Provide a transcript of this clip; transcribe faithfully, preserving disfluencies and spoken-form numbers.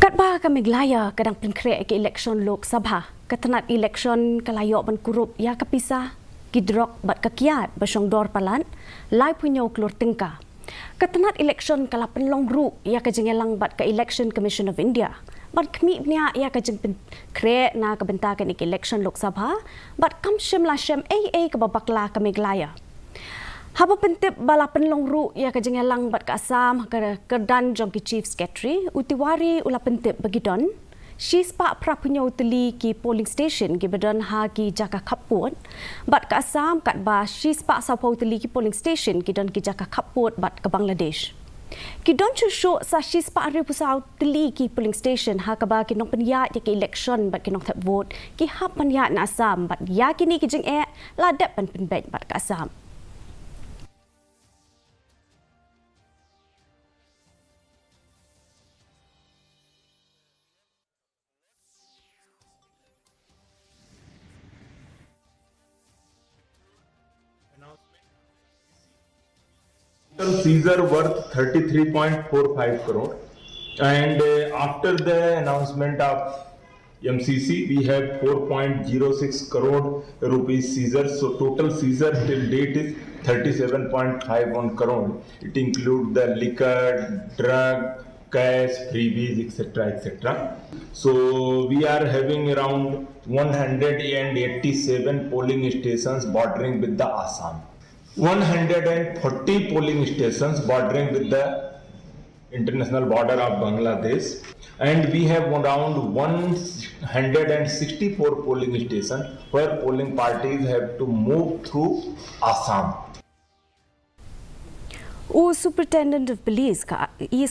Katba ka Meghalaya ka dang pynkhreh ïa ka election Lok Sabha, ka tnat election ka la ïoh ban kurup ïa ka pisa, ki drok bad ka kiad ba shong dor palat laiphew hynñiew klur tyngka. Ka tnat election ka la pynlong ruh ïa ka jingïalang bad ka Election Commission of India ban khmih bniah ïa ka jingpynkhreh na ka bynta kane ka election Lok Sabha, bad kam shym la shem ei ei kaba bakla ka Meghalaya. Haba pyntip ba la pynlong ruh ïa ka jingïalang bad ka Assam ha ka kyrdan jong ki Chief Secretary, u Tiwari u la pyntip ba ki don shispah phraphew hynñiew tylli ki polling station kiba don ha ki jaka khappud bad ka Assam, katba shispah sawphew tylli ki polling station ki don ki jaka khappud bad ka Bangladesh. Ki don shuh shuh sa shispah hynriewphew saw tylli ki polling station ha kaba ki nongpynïaid ïa ka election bad ki nongthep vote ki hap ban ïaid na Assam, bad ïa kine ki jingeh la dep ban pynbeit bad ka Assam. Total seizure worth thirty-three point four five crore, and uh, after the announcement of M C C, we have four point zero six crore rupees seizure. So total seizure till date is thirty-seven point five one crore. It includes the liquor, drug, cash, freebies, et cetera, et cetera. So we are having around one hundred and eighty-seven polling stations bordering with the Assam, one hundred and forty polling stations bordering with the international border of Bangladesh, and we have around one hundred and sixty-four polling stations where polling parties have to move through Assam. U Superintendent of Police ka East